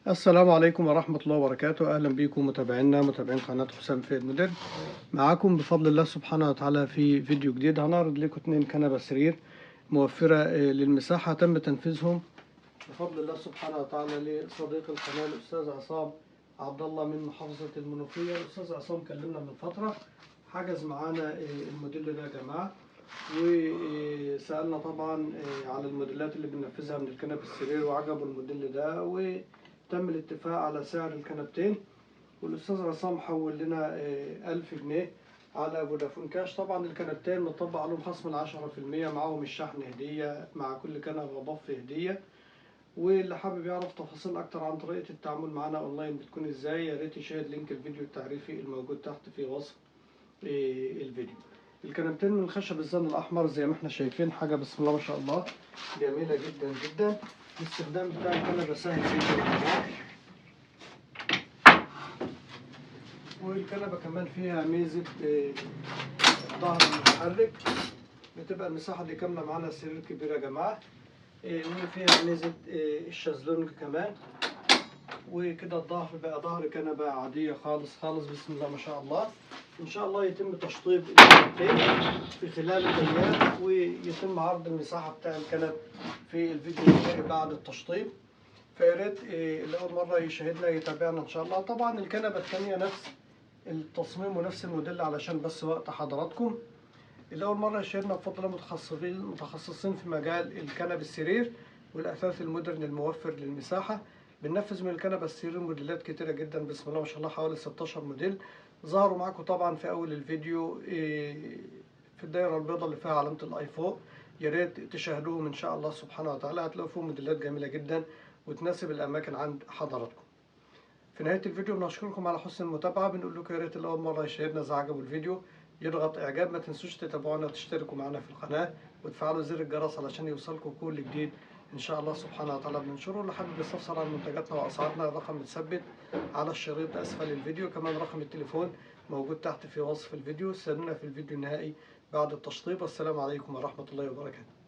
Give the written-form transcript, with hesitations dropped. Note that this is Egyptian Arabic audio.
السلام عليكم ورحمة الله وبركاته. أهلا بكم متابعينا متابعين قناة حسام فايد مودرن، معاكم بفضل الله سبحانه وتعالى في فيديو جديد. هنعرض لكم 2 كنبة سرير موفرة للمساحة تم تنفيذهم بفضل الله سبحانه وتعالى لصديق القناة الأستاذ عصام عبد الله من محافظة المنوفية. الأستاذ عصام كلمنا من فترة، حجز معانا الموديل ده يا جماعة، وسألنا طبعا على الموديلات اللي بننفذها من الكنب السرير وعجبه الموديل ده، وتم الاتفاق على سعر الكنبتين. والأستاذ عصام حول لنا 1000 جنيه على فودافون كاش. طبعا الكنبتين مطبق عليهم خصم 10%، معاهم الشحن هدية، مع كل كنبة بف هدية. واللي حابب يعرف تفاصيل أكتر عن طريقة التعامل معنا أونلاين بتكون إزاي، يا ريت يشاهد link الفيديو التعريفي الموجود تحت في وصف الفيديو. الكنبتين من خشب الزن الأحمر زي ما احنا شايفين، حاجة بسم الله ما شاء الله جميلة جدا جدا. الاستخدام بتاع الكنبة سهل جدا يا جماعة، والكنبة كمان فيها ميزة الظهر المتحرك، بتبقى المساحة دي كاملة معانا سرير كبير يا جماعة، وفيها ميزة الشازلونج كمان. وكده الظهر بقى ظهر كنبة عادية خالص خالص بسم الله ما شاء الله. إن شاء الله يتم تشطيب الكنبتين في خلال الأيام، ويتم عرض المساحة بتاع الكنب في الفيديو الجاي بعد التشطيب. فياريت اللي أول مرة يشاهدنا يتابعنا إن شاء الله. طبعا الكنبة الثانية نفس التصميم ونفس الموديل علشان بس وقت حضراتكم. اللي أول مرة يشاهدنا بفضل متخصصين في مجال الكنب السرير والأثاث المودرن الموفر للمساحة. بننفذ من الكنبة السرير موديلات كتيرة جدا بسم الله ما شاء الله، حوالي 16 موديل ظهروا معاكم طبعا في أول الفيديو في الدايرة البيضاء اللي فيها علامة ال i فوق. يا ريت تشاهدوهم إن شاء الله سبحانه وتعالى، هتلاقوا فيهم موديلات جميلة جدا وتناسب الأماكن عند حضراتكم. في نهاية الفيديو بنشكركم على حسن المتابعة، بنقول لكم يا ريت اللي أول مرة يشاهدنا إذا عجبه الفيديو يضغط إعجاب، ما تنسوش تتابعونا وتشتركوا معنا في القناة وتفعلوا زر الجرس علشان يوصلكم كل جديد إن شاء الله سبحانه وتعالى بننشره. اللي حابب يستفسر عن منتجاتنا وأسعارنا، الرقم متثبت على الشريط أسفل الفيديو، كمان رقم التليفون موجود تحت في وصف الفيديو. استنونا في الفيديو النهائي بعد التشطيب، والسلام عليكم ورحمة الله وبركاته.